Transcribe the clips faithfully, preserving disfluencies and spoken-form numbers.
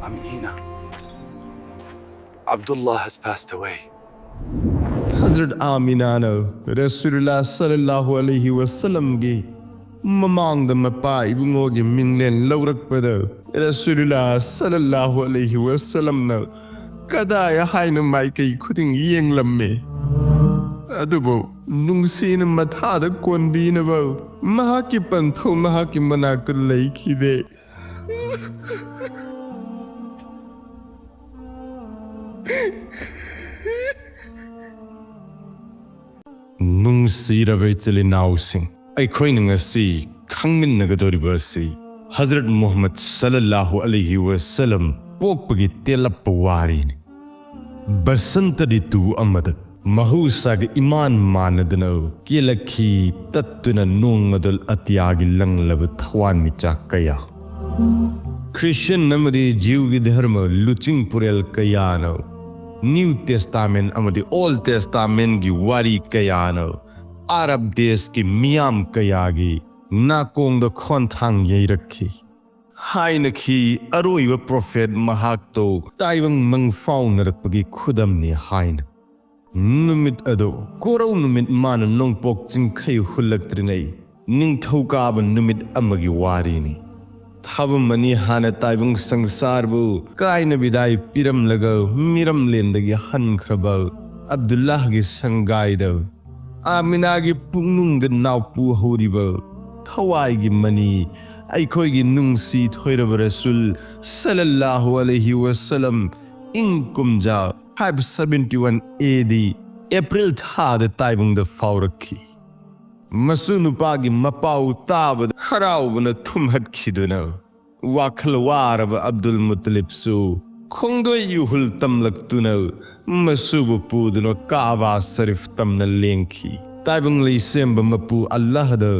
Amina. Abdullah has passed away. Hazrat ꯑꯥꯃꯤꯅꯥꯅ ꯔꯁꯨꯂꯨꯜꯂꯥꯍ ꯁꯜꯂꯜꯂꯥꯍꯨ ꯑꯂꯩꯍꯤ ꯋꯁꯜꯂꯝꯒꯤ ꯃꯃꯥꯡꯗ ꯃꯄꯥ ꯏꯕꯨꯡꯉꯣꯒꯤ ꯃꯤꯡꯂꯦꯟ ꯂꯧꯔꯛꯄꯗ, ꯔꯁꯨꯂꯨꯜꯂꯥꯍ ꯁꯜꯂꯜꯂꯥꯍꯨ ꯑꯂꯩꯍꯤ ꯋꯁꯜꯂꯝꯅ ꯀꯗꯥꯏ ꯍꯥꯏꯅ ꯃꯥꯏꯀꯩ ꯈꯨꯗꯤꯡ ꯌꯦꯡꯂꯝꯃꯤ꯫ ꯑꯗꯨꯕꯨ ꯅꯨꯡꯁꯤꯅ ꯃꯊꯥꯗ ꯀꯣꯟꯕꯤꯅꯕ ꯃꯍꯥꯛꯀꯤ ꯄꯟꯊꯧ ꯃꯍꯥꯛꯀꯤ ꯃꯅꯥꯛꯇ ꯂꯩꯈꯤꯗꯦ꯫ ꯅꯨꯡꯁꯤꯔꯕ ꯏꯆꯤꯜ ꯏꯅꯥꯎꯁꯤꯡ, ꯑꯩꯈꯣꯏꯅ ꯉꯁꯤ ꯈꯪꯃꯤꯟꯅꯒꯗꯧꯔꯤꯕ ꯑꯁꯤ ꯍꯖꯔꯠ ꯃꯨꯍꯝꯃꯗ ꯁꯜꯂꯜꯂꯥꯍꯨ ꯑꯂꯩꯍꯤ ꯋꯁꯜꯂꯝ ꯄꯣꯛꯄꯒꯤ ꯇꯦꯜꯂꯞꯄ ꯋꯥꯔꯤꯅꯤ꯫ ꯕꯁꯟꯇ ꯔꯤꯇꯨ ꯑꯃꯗ ꯃꯍꯧꯁꯥꯒ ꯏꯃꯥꯟ ꯃꯥꯟꯅꯗꯅ ꯀꯦꯜꯂꯛꯈꯤ, ꯇꯠꯇꯨꯅ ꯅꯣꯡꯃꯗꯣꯜ ꯑꯇꯤꯌꯥꯒꯤ ꯂꯪꯂꯕ ꯊꯋꯥꯟꯃꯤꯆꯥꯛ ꯀꯌꯥ꯫ ꯈ꯭ꯔꯤꯁꯇꯤꯌꯟ ꯑꯃꯗꯤ ꯖꯤꯎꯒꯤ ꯙꯔꯃ ꯂꯨꯆꯤꯡ ꯄꯨꯔꯦꯜ ꯀꯌꯥꯅ, ꯅ꯭ꯌꯨ ꯇꯦꯁꯇꯥꯃꯦꯟ ꯑꯃꯗꯤ ꯑꯣꯜ ꯇꯦꯁꯇꯥꯃꯦꯟꯒꯤ ꯋꯥꯔꯤ ꯀꯌꯥꯅ, ꯑꯔꯕ ꯗꯦꯁꯀꯤ ꯃꯤꯌꯥꯝ ꯀꯌꯥꯒꯤ ꯅꯥꯀꯣꯡꯗ ꯈꯣꯟꯊꯥꯡ ꯌꯩꯔꯛꯈꯤ꯫ ꯍꯥꯏꯅꯈꯤ, ꯑꯔꯣꯏꯕ ꯄ꯭ꯔꯣꯐꯦꯠ ꯃꯍꯥꯛꯇꯣ ꯇꯥꯏꯕꯪ ꯃꯪꯐꯥꯎꯅꯔꯛꯄꯒꯤ ꯈꯨꯗꯝꯅꯤ ꯍꯥꯏꯅ꯫ ꯅꯨꯃꯤꯠ ꯑꯗꯨ ꯀꯣꯔꯧ ꯅꯨꯃꯤꯠ ꯃꯥꯅ ꯅꯣꯡꯄꯣꯛ ꯆꯤꯡꯈꯩ ꯍꯨꯜꯂꯛꯇ꯭ꯔꯤꯉꯩ ꯅꯤꯡꯊꯧꯀꯥꯕ ꯅꯨꯃꯤꯠ ꯑꯃꯒꯤ ꯋꯥꯔꯤꯅꯤ꯫ ꯊꯥꯕꯝ ꯑꯅꯤ ꯍꯥꯟꯅ ꯇꯥꯏꯕꯪ ꯁꯪꯁꯥꯔꯕꯨ ꯀꯥꯏꯅ ꯕꯤꯗꯥꯏ ꯄꯤꯔꯝꯂꯒ ꯃꯤꯔꯝꯂꯦꯟꯗꯒꯤ ꯍꯟꯈ꯭ꯔꯕ ꯑꯕꯗꯨꯜꯂꯥꯍꯒꯤ ꯁꯪꯒꯥꯏꯗ ꯑꯥꯃꯤꯅꯥꯒꯤ ꯄꯨꯛꯅꯨꯡꯗ ꯅꯥꯎꯄꯨ ꯍꯧꯔꯤꯕ ꯊꯋꯥꯏꯒꯤ ꯃꯅꯤ, ꯑꯩꯈꯣꯏꯒꯤ ꯅꯨꯡꯁꯤ ꯊꯣꯏꯔꯕ ꯔꯁꯨꯜ ꯁꯜꯂꯜꯂꯥꯍꯨ ꯑꯂꯩꯍꯤ ꯋꯁꯜꯂꯝ, ꯏꯪ ꯀꯨꯝꯖꯥ five seventy one A D April ꯊꯥꯗ ꯇꯥꯏꯕꯪꯗ ꯐꯥꯎꯔꯛꯈꯤ꯫ ꯃꯁꯨ ꯅꯨꯄꯥꯒꯤ ꯃꯄꯥꯎ ꯇꯥꯕꯗ ꯍꯔꯥꯎꯕꯅ ꯊꯨꯝꯍꯠꯈꯤꯗꯨꯅ ꯋꯥꯈꯜ ꯋꯥꯔꯕ ꯑꯕꯗꯨꯜ ꯃꯨꯇꯂꯤꯕꯁꯨ ꯈꯣꯡꯗꯣꯏ ꯏꯍꯨꯜ ꯇꯝꯂꯛꯇꯨꯅ ꯃꯁꯨꯕꯨ ꯄꯨꯗꯨꯅ ꯀꯥꯕꯥ ꯁꯔꯤꯐ ꯇꯝꯅ ꯂꯦꯡꯈꯤ꯫ ꯇꯥꯏꯕꯪ ꯂꯩꯁꯦꯝꯕ ꯃꯄꯨ ꯑꯜꯂꯥꯍꯗ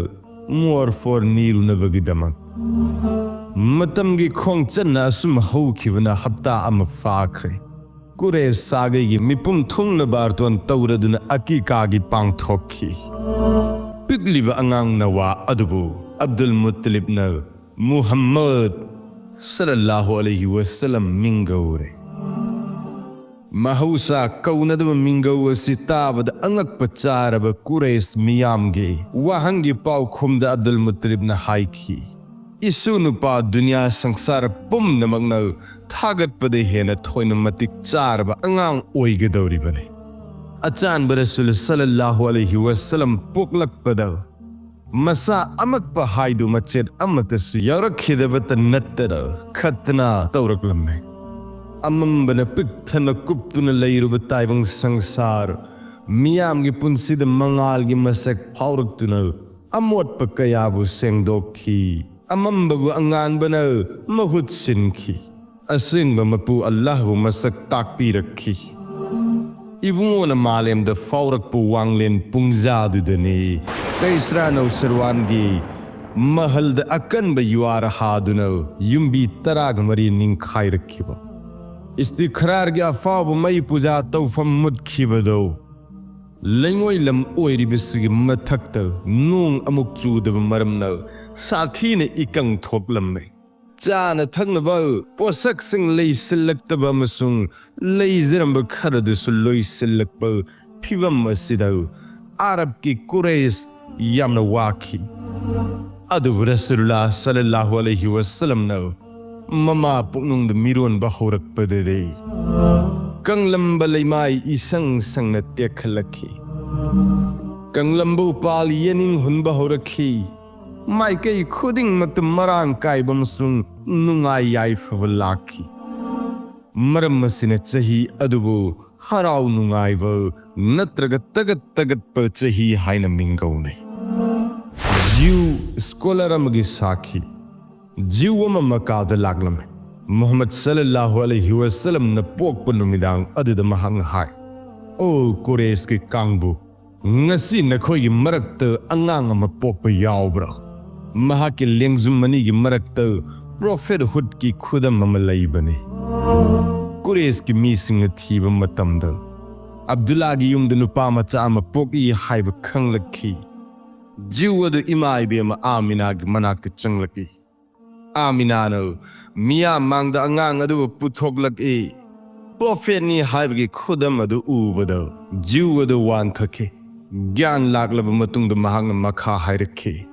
ꯃꯣꯔꯐꯣꯔ ꯅꯤꯔꯨꯅꯕꯒꯤꯗꯃꯛ꯫ ꯃꯇꯝꯒꯤ ꯈꯣꯡꯆꯠꯅ ꯑꯁꯨꯝ ꯍꯧꯈꯤꯕꯅ ꯍꯞꯇꯥ ꯑꯃ ꯐꯥꯈ꯭ꯔꯦ꯫ ꯀꯨꯔꯦꯁ ꯁꯥꯒꯩꯒꯤ ꯃꯤꯄꯨꯝ ꯊꯨꯡꯅ ꯕꯥꯔꯇꯣꯟ ꯇꯧꯔꯗꯨꯅ ꯑꯀꯤꯀꯥꯒꯤ ꯄꯥꯡꯊꯣꯛꯈꯤ꯫ ꯄꯤꯛꯂꯤꯕ ꯑꯉꯥꯡ ꯅꯋꯥ ꯑꯗꯨꯕꯨ ꯑꯕꯗꯨꯜ ꯃꯨꯠꯇꯂꯤꯕꯅ ꯃꯨꯍꯝꯃꯗ ꯁꯜꯂꯜꯂꯥꯍꯨ ꯑꯂꯩꯍꯤ ꯋꯁꯜꯂꯝ ꯃꯤꯡꯒꯧꯔꯦ꯫ ꯃꯍꯧꯁꯥ ꯀꯧꯅꯗꯕ ꯃꯤꯡꯒꯧ ꯑꯁꯤ ꯇꯥꯕꯗ ꯑꯉꯛꯄ ꯆꯥꯔꯕ ꯀꯨꯔꯩꯁ ꯃꯤꯌꯥꯝꯒꯤ ꯋꯥꯍꯪꯒꯤ ꯄꯥꯎꯈꯨꯝꯗ ꯑꯕꯗꯨꯜ ꯃꯨꯠꯇꯂꯤꯕꯅ ꯍꯥꯏꯈꯤ, "ꯏꯁꯨ ꯅꯨꯄꯥ ꯗꯨꯅꯤꯌꯥ ꯁꯪꯁꯥꯔ ꯄꯨꯝꯅꯃꯛꯅ ꯊꯥꯒꯠꯄꯗ ꯍꯦꯟꯅ ꯊꯣꯏꯅ ꯃꯇꯤꯛ ꯆꯥꯔꯕ ꯑꯉꯥꯡ ꯑꯣꯏꯒꯗꯧꯔꯤꯕꯅꯤ꯫" ꯑꯆꯥꯟꯕ ꯔꯁꯨꯜ ꯁꯜꯂꯜꯂꯥꯍꯨ ꯑꯂꯩꯍꯤ ꯋꯁꯜꯂꯝ ꯄꯣꯛꯂꯛꯄꯗ ꯃꯁꯥ ꯑꯃꯛꯄ ꯍꯥꯏꯗꯨ ꯃꯆꯦꯠ ꯑꯃꯠꯇꯁꯨ ꯌꯥꯎꯔꯛꯈꯤꯗꯕꯇ ꯅꯠꯇꯅ ꯈꯠꯇꯅ ꯇꯧꯔꯛꯂꯝꯃꯤ꯫ ꯑꯃꯝꯕꯅ ꯄꯤꯛ ꯊꯟꯅ ꯀꯨꯞꯇꯨꯅ ꯂꯩꯔꯨꯕ ꯇꯥꯏꯕꯪ ꯁꯪꯁꯥꯔ ꯃꯤꯌꯥꯝꯒꯤ ꯄꯨꯟꯁꯤꯗ ꯃꯉꯥꯜꯒꯤ ꯃꯁꯛ ꯐꯥꯎꯔꯛꯇꯨꯅ ꯑꯃꯣꯠꯄ ꯀꯌꯥꯕꯨ ꯁꯦꯡꯗꯣꯛꯈꯤ꯫ ꯑꯃꯝꯕꯕꯨ ꯑꯉꯥꯟꯕꯅ ꯃꯍꯨꯠ ꯁꯤꯟꯈꯤ꯫ ꯑꯁꯦꯡꯕ ꯃꯄꯨ ꯑꯜꯂꯥꯍꯕꯨ ꯃꯁꯛ ꯇꯥꯛꯄꯤꯔꯛꯈꯤ꯫ ꯏꯕꯨꯡꯉꯣꯅ ꯃꯥꯂꯦꯝꯗ ꯐꯥꯎꯔꯛꯄ ꯋꯥꯡꯂꯦꯟ ꯄꯨꯡꯖꯥꯗꯨꯗꯅꯤ ꯀꯩꯁ꯭ꯔꯥ ꯅꯧꯁꯔꯋꯥꯟꯒꯤ ꯃꯍꯜꯗ ꯑꯀꯟꯕ ꯌꯨꯋꯥꯔ ꯍꯥꯗꯨꯅ ꯌꯨꯝꯕꯤ ꯇꯔꯥꯒ ꯃꯔꯤ ꯅꯤꯡꯈꯥꯏꯔꯛꯈꯤꯕ꯫ ꯏꯁꯇꯤꯈꯔꯥꯔꯒꯤ ꯑꯐꯥꯎꯕ ꯃꯩ ꯄꯨꯖꯥ ꯇꯧꯐꯝ ꯃꯨꯠꯈꯤꯕꯗꯣ ꯂꯩꯉꯣꯏ ꯂꯝ ꯑꯣꯏꯔꯤꯕꯁꯤꯒꯤ ꯃꯊꯛꯇ ꯅꯣꯡ ꯑꯃꯨꯛ ꯆꯨꯗꯕ ꯃꯔꯝꯅ ꯁꯥꯊꯤꯅ ꯏꯀꯪ ꯊꯣꯛꯂꯝꯃꯤ꯫ ꯆꯥꯅ ꯊꯛꯅꯕ ꯄꯣꯠꯁꯛꯁꯤꯡ ꯂꯩꯁꯤꯜꯂꯛꯇꯕ ꯑꯃꯁꯨꯡ ꯂꯩꯖꯔꯝꯕ ꯈꯔꯗꯨꯁꯨ ꯂꯣꯏꯁꯤꯜꯂꯛꯄ ꯐꯤꯚꯝ ꯑꯁꯤꯗ ꯑꯔꯕꯀꯤ ꯀꯨꯔꯩꯁ ꯌꯥꯝꯅ ꯋꯥꯈꯤ꯫ ꯑꯗꯨꯕꯨ ꯔꯁꯨꯂꯨꯜꯂꯥꯍ ꯁꯜꯂꯜꯂꯥꯍꯨ ꯑꯂꯩꯍꯤ ꯋꯁꯜꯂꯝꯅ ꯃꯃꯥ ꯄꯨꯛꯅꯨꯡꯗ ꯃꯤꯔꯣꯟꯕ ꯍꯧꯔꯛꯄꯗꯗꯤ ꯀꯪꯂꯝꯕ ꯂꯩꯃꯥꯏ ꯏꯁꯪ ꯁꯪꯅ ꯇꯦꯛꯈꯠꯂꯛꯈꯤ꯫ ꯀꯪꯂꯝꯕ ꯎꯄꯥꯜ ꯌꯦꯅꯤꯡ ꯍꯨꯟꯕ ꯍꯧꯔꯛꯈꯤ꯫ ꯃꯥꯏꯀꯩ ꯈꯨꯗꯤꯡꯃꯛꯇ ꯃꯔꯥꯡ ꯀꯥꯏꯕ ꯑꯃꯁꯨꯡ ꯅꯨꯡꯉꯥꯏ ꯌꯥꯏꯐꯕ ꯂꯥꯛꯈꯤ꯫ ꯃꯔꯝ ꯑꯁꯤꯅ ꯆꯍꯤ ꯑꯗꯨꯕꯨ ꯍꯔꯥꯎ ꯅꯨꯡꯉꯥꯏꯕ ꯅꯠꯇ꯭ꯔꯒ ꯇꯒꯠ ꯇꯒꯠꯄ ꯆꯍꯤ ꯍꯥꯏꯅ ꯃꯤꯡꯒꯧꯅꯩ꯫ ꯖ꯭ꯌꯨ ꯁ꯭ꯀꯣꯂꯔ ꯑꯃꯒꯤ ꯁꯥꯈꯤ꯫ ꯖ꯭ꯌꯨ ꯑꯃ ꯃꯀꯥꯗ ꯂꯥꯛꯂꯝꯃꯤ꯫ ꯃꯨꯍꯝꯃꯗ ꯁꯜꯂꯜꯂꯥꯍꯨ ꯑꯂꯩꯍꯤ ꯋꯁꯜꯂꯝꯅ ꯄꯣꯛꯄ ꯅꯨꯃꯤꯗꯥꯡ ꯑꯗꯨꯗ ꯃꯍꯥꯛꯅ ꯍꯥꯏ, "ꯑꯣ ꯀꯨꯔꯦꯁꯀꯤ ꯀꯥꯡꯕꯨ, ꯉꯁꯤ ꯅꯈꯣꯏꯒꯤ ꯃꯔꯛꯇ ꯑꯉꯥꯡ ꯑꯃ ꯄꯣꯛꯄ ꯌꯥꯎꯕ꯭ꯔꯥ? ꯃꯍꯥꯛꯀꯤ ꯂꯦꯡꯖꯨꯝ ꯑꯅꯤꯒꯤ ꯃꯔꯛꯇ ꯄ꯭ꯔꯣꯐꯦꯠꯍꯨꯗꯀꯤ ꯈꯨꯗꯝ ꯑꯃ ꯂꯩꯕꯅꯤ꯫" ꯀꯨꯔꯦꯁꯀꯤ ꯃꯤꯁꯤꯡꯅ ꯊꯤꯕ ꯃꯇꯝꯗ ꯑꯕꯗꯨꯜꯂꯥꯒꯤ ꯌꯨꯝꯗ ꯅꯨꯄꯥ ꯃꯆꯥ ꯑꯃ ꯄꯣꯛꯏ ꯍꯥꯏꯕ ꯈꯪꯂꯛꯈꯤ꯫ ꯖ꯭ꯌꯨ ꯑꯗꯨ ꯏꯃꯥ ꯏꯕꯦꯝꯃ ꯑꯥꯃꯤꯅꯥꯒꯤ ꯃꯅꯥꯛꯇ ꯆꯪꯂꯛꯏ꯫ ꯑꯥꯃꯤꯅꯥꯅ ꯃꯤꯌꯥꯝ ꯃꯥꯡꯗ ꯑꯉꯥꯡ ꯑꯗꯨꯕꯨ ꯄꯨꯊꯣꯛꯂꯛꯏ꯫ ꯄ꯭ꯔꯣꯐꯦꯠꯅꯤ ꯍꯥꯏꯕꯒꯤ ꯈꯨꯗꯝ ꯑꯗꯨ ꯎꯕꯗ ꯖꯤꯎ ꯑꯗꯨ ꯋꯥꯟꯊꯈꯤ꯫ ꯒ꯭ꯌꯥꯟ ꯂꯥꯛꯂꯕ ꯃꯇꯨꯡꯗ ꯃꯍꯥꯛꯅ ꯃꯈꯥ ꯍꯥꯏꯔꯛꯈꯤ,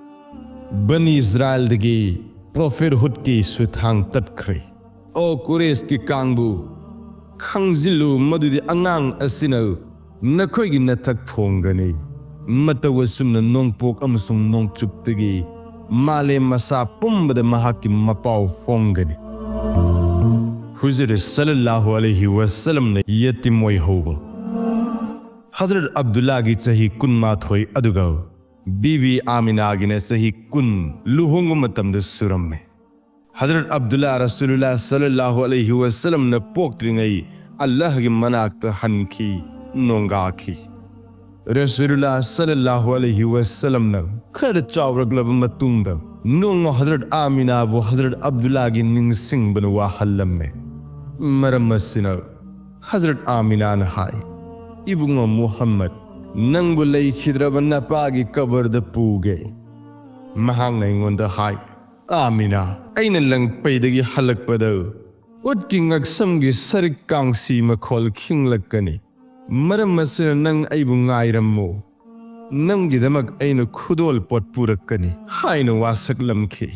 "ꯕꯅꯤ ꯏꯁꯔꯥꯏꯜꯗꯒꯤ ꯄ꯭ꯔꯣꯐꯦꯠꯍꯨꯗꯀꯤ ꯁꯨꯊꯥꯡ ꯇꯠꯈ꯭ꯔꯦ꯫ ꯑꯣ ꯀꯨꯔꯦꯁꯀꯤ ꯀꯥꯡꯕꯨ, ꯈꯪꯖꯤꯜꯂꯨ ꯃꯗꯨꯗꯤ ꯑꯉꯥꯡ ꯑꯁꯤꯅ ꯅꯈꯣꯏꯒꯤ ꯅꯊꯛ ꯊꯣꯡꯒꯅꯤ꯫ ꯃꯇꯧ ꯑꯁꯨꯝꯅ ꯅꯣꯡꯄꯣꯛ ꯑꯃꯁꯨꯡ ꯅꯣꯡꯆꯨꯞꯇꯒꯤ ꯃꯥꯂꯦꯝ ꯃꯁꯥ ꯄꯨꯝꯕꯗ ꯃꯍꯥꯛꯀꯤ ꯃꯄꯥꯎ ꯐꯣꯡꯒꯅꯤ"꯫ ꯍꯨꯖꯨꯔ ꯁꯜꯂꯜꯂꯥꯍꯨ ꯑꯂꯩꯍꯤ ꯋꯁꯜꯂꯝꯅ ꯌꯦꯇꯤꯝ ꯑꯣꯏꯍꯧꯕ ꯍꯖꯔꯠ ꯑꯕꯗꯨꯜꯂꯥꯒꯤ ꯆꯍꯤ ꯀꯨꯟꯃꯥꯊꯣꯏ ꯑꯗꯨꯒ ꯕꯤꯕꯤ ꯑꯥꯃꯤꯅꯥꯒꯤꯅ ꯆꯍꯤ ꯀꯨꯟ ꯂꯨꯍꯣꯡꯕ ꯃꯇꯝꯗ ꯁꯨꯔꯝꯃꯤ꯫ ꯍꯖꯔꯠ ꯑꯕꯗꯨꯜꯂꯥ ꯔꯁꯨꯂꯨꯜꯂꯥ ꯁꯜꯂꯜꯂꯥꯍꯨ ꯑꯂꯩꯍꯤ ꯋꯁꯜꯂꯝꯅ ꯄꯣꯛꯇ꯭ꯔꯤꯉꯩ ꯑꯜꯂꯥꯍꯒꯤ ꯃꯅꯥꯛꯇ ꯍꯟꯈꯤ, ꯅꯣꯡꯒꯥꯈꯤ꯫ ꯔꯁꯨꯂꯨꯜꯂꯥ ꯁꯜꯂꯜꯂꯥꯍꯨ ꯑꯂꯩꯍꯤ ꯋꯁꯜꯂꯝꯅ ꯈꯔ ꯆꯥꯎꯔꯛꯂꯕ ꯃꯇꯨꯡꯗ ꯅꯣꯡꯃ ꯍꯖꯔꯠ ꯑꯥꯃꯤꯅꯥꯕꯨ ꯍꯖꯔꯠ ꯑꯕꯗꯨꯜꯂꯥꯒꯤ ꯅꯤꯡꯁꯤꯡꯕꯅ ꯋꯥꯍꯜꯂꯝꯃꯦ꯫ ꯃꯔꯝ ꯑꯁꯤꯅ ꯍꯖꯔꯠ ꯑꯥꯃꯤꯅꯥꯅ ꯍꯥꯏ, "ꯏꯕꯨꯡꯉꯣ ꯃꯨꯍꯝꯃꯗ, ꯅꯪꯕꯨ ꯂꯩꯈꯤꯗ꯭ꯔꯕ ꯅꯄꯥꯒꯤ ꯀꯕꯔꯗ ꯄꯨꯒꯦ"꯫ ꯃꯍꯥꯛꯅ ꯑꯩꯉꯣꯟꯗ ꯍꯥꯏ, "ꯑꯥꯃꯤꯅꯥ, ꯑꯩꯅ ꯂꯪꯄꯩꯗꯒꯤ ꯍꯜꯂꯛꯄꯗ ꯎꯠꯀꯤ ꯉꯛꯁꯝꯒꯤ ꯁꯔꯤꯛ ꯀꯥꯡꯁꯤ ꯃꯈꯣꯜ ꯈꯤꯡꯂꯛꯀꯅꯤ꯫ ꯃꯔꯝ ꯑꯁꯤꯅ ꯅꯪ ꯑꯩꯕꯨ ꯉꯥꯏꯔꯝꯃꯨ꯫ ꯅꯪꯒꯤꯗꯃꯛ ꯑꯩꯅ ꯈꯨꯗꯣꯜ ꯄꯣꯠ ꯄꯨꯔꯛꯀꯅꯤ" ꯍꯥꯏꯅ ꯋꯥꯁꯛꯂꯝꯈꯤ꯫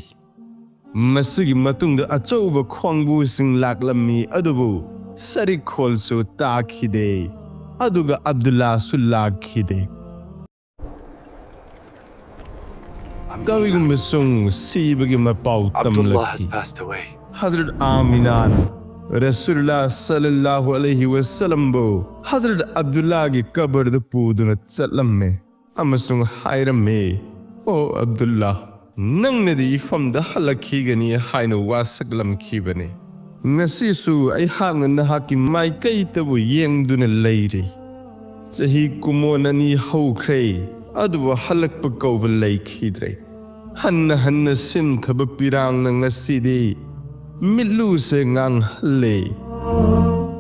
ꯃꯁꯤꯒꯤ ꯃꯇꯨꯡꯗ ꯑꯆꯧꯕ ꯈꯣꯡꯕꯨꯁꯤꯡ ꯂꯥꯛꯂꯝꯃꯤ, ꯑꯗꯨꯕꯨ ꯁꯔꯤꯛ ꯈꯣꯜꯁꯨ ꯇꯥꯈꯤꯗꯦ, ꯑꯗꯨꯒ ꯑꯕꯗꯨꯜꯂꯥꯁꯨ ꯂꯥꯛꯈꯤꯗꯦ꯫ ꯀꯔꯤꯒꯨꯝꯕꯁꯨꯡ ꯁꯤꯕꯒꯤ ꯃꯄꯥꯎ Abdullah has ꯇꯝꯂꯛꯈꯤ꯫ Passed away. ꯍꯖꯔꯠ ꯑꯥꯃꯤꯅꯥꯅ ꯔꯁꯨꯜꯂꯥ ꯁꯜꯂꯜꯂꯥꯍꯨ ꯑꯂꯩꯍꯤ ꯋꯁꯜꯂꯝꯕꯨ ꯍꯖꯔꯠ ꯑꯕꯗꯨꯜꯂꯥꯒꯤ ꯀꯕꯔꯗ ꯄꯨꯗꯨꯅ ꯆꯠꯂꯝꯃꯤ ꯑꯃꯁꯨꯡ ꯍꯥꯏꯔꯝꯃꯤ, "ꯑꯣ ꯑꯕꯗꯨꯜꯂꯥ, ꯅꯪꯅꯗꯤ ꯏꯐꯝꯗ ꯍꯜꯂꯛꯈꯤꯒꯅꯤ" ꯍꯥꯏꯅ ꯋꯥꯁꯛꯂꯝꯈꯤꯕꯅꯤ꯫ ꯉꯁꯤꯁꯨ ꯑꯩꯍꯥꯛꯅ ꯅꯍꯥꯛꯀꯤ ꯃꯥꯏꯀꯩꯇꯕꯨ ꯌꯦꯡꯗꯨꯅ ꯂꯩꯔꯤ꯫ ꯆꯍꯤ ꯀꯨꯃꯣꯟ ꯑꯅꯤ ꯍꯧꯈ꯭ꯔꯦ, ꯑꯗꯨꯕꯨ ꯍꯜꯂꯛꯄ ꯀꯧꯕ ꯂꯩꯈꯤꯗ꯭ꯔꯦ꯫ ꯍꯟꯅ ꯍꯟꯅ ꯁꯤꯟꯊꯕ ꯄꯤꯔꯥꯡꯅ ꯉꯁꯤꯗꯤ ꯃꯤꯠꯂꯨꯁꯦ ꯉꯥꯡꯍꯜꯂꯦ꯫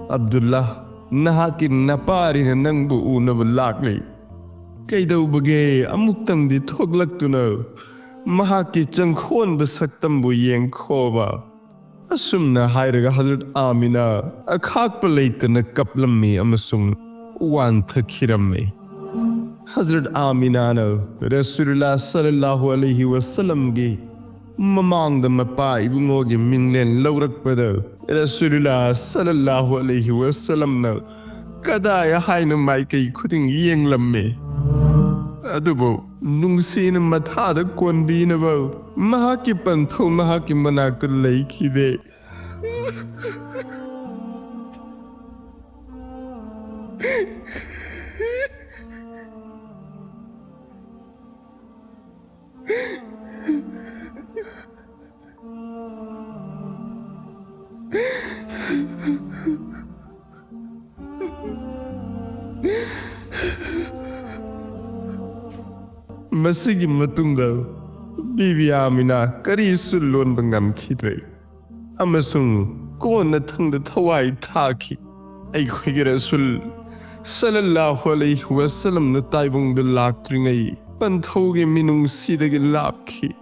"ꯑꯕꯗꯨꯜꯂꯥ, ꯅꯍꯥꯛꯀꯤ ꯅꯄꯥꯔꯤꯅ ꯅꯪꯕꯨ ꯎꯅꯕ ꯂꯥꯛꯂꯤ꯫ ꯀꯩꯗꯧꯕꯒꯦ ꯑꯃꯨꯛꯇꯪꯗꯤ ꯊꯣꯛꯂꯛꯇꯨꯅ ꯃꯍꯥꯛꯀꯤ ꯆꯪꯈꯣꯟꯕ ꯁꯛꯇꯝꯕꯨ ꯌꯦꯡꯈꯣꯕ꯫ ꯑꯁꯨꯝꯅ ꯍꯥꯏꯔꯒ ꯍꯖꯔꯠ ꯑꯥꯃꯤꯅꯥ ꯑꯈꯥꯛꯄ ꯂꯩꯇꯅ ꯀꯞꯂꯝꯃꯤ ꯑꯃꯁꯨꯡ ꯋꯥꯟꯊꯈꯤꯔꯝꯃꯤ꯫ ꯍꯖꯔꯠ ꯑꯥꯃꯤꯅꯥꯅ ꯔꯁꯨꯂꯨꯜꯂꯥ ꯁꯜꯂꯜꯂꯥꯍꯨ ꯑꯂꯩꯍꯤ ꯋꯁꯜꯂꯝꯒꯤ ꯃꯃꯥꯡꯗ ꯃꯄꯥ ꯏꯕꯨꯡꯉꯣꯒꯤ ꯃꯤꯡꯂꯦꯟ ꯂꯧꯔꯛꯄꯗ ꯔꯁꯨꯂꯨꯜꯂꯥ ꯁꯜꯂꯜꯂꯥꯍꯨ ꯑꯂꯩꯍꯤ ꯋꯁꯜꯂꯝꯅ ꯀꯗꯥꯏ ꯍꯥꯏꯅ ꯃꯥꯏꯀꯩ ꯈꯨꯗꯤꯡ ꯌꯦꯡꯂꯝꯃꯤ꯫ ꯑꯗꯨꯕꯨ ꯅꯨꯡꯁꯤꯅ ꯃꯊꯥꯗ ꯀꯣꯟꯕꯤꯅꯕ ꯃꯍꯥꯛꯀꯤ ꯄꯟꯊꯧ ꯃꯍꯥꯛꯀꯤ ꯃꯅꯥꯛꯇ ꯂꯩꯈꯤꯗꯦ꯫ ꯃꯁꯤꯒꯤ ꯃꯇꯨꯡꯗ ꯕꯤꯕꯤ ꯑꯥꯃꯤꯅꯥ ꯀꯔꯤꯁꯨ ꯂꯣꯟꯕ ꯉꯝꯈꯤꯗ꯭ꯔꯦ ꯑꯃꯁꯨꯡ ꯀꯣꯟꯅꯊꯪꯗ ꯊꯋꯥꯏ ꯊꯥꯈꯤ꯫ ꯑꯩꯈꯣꯏꯒꯤ ꯔꯁꯨꯜ ꯁꯜꯂꯜꯂꯥꯍꯨ ꯑꯂꯩꯍꯤ ꯋꯁꯜꯂꯝꯅ ꯇꯥꯏꯕꯪꯗ ꯂꯥꯛꯇ꯭ꯔꯤꯉꯩ ꯄꯟꯊꯧꯒꯤ ꯃꯤꯅꯨꯡꯁꯤꯗꯒꯤ ꯂꯥꯞꯈꯤ꯫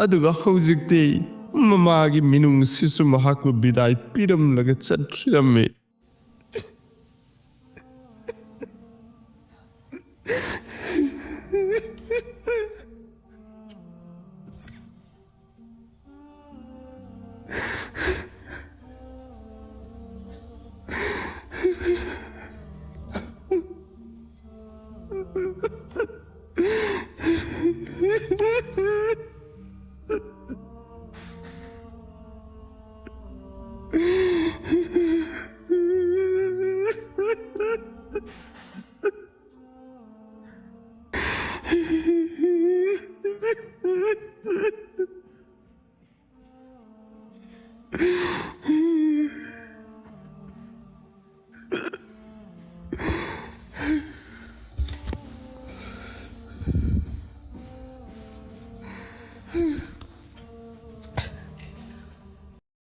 ꯑꯗꯨꯒ ꯍꯧꯖꯤꯛꯇꯤ ꯃꯃꯥꯒꯤ ꯃꯤꯅꯨꯡꯁꯤꯁꯨ ꯃꯍꯥꯛꯄꯨ ꯕꯤꯗꯥꯏ ꯄꯤꯔꯝꯂꯒ ꯆꯠꯈꯤꯔꯝꯃꯤ꯫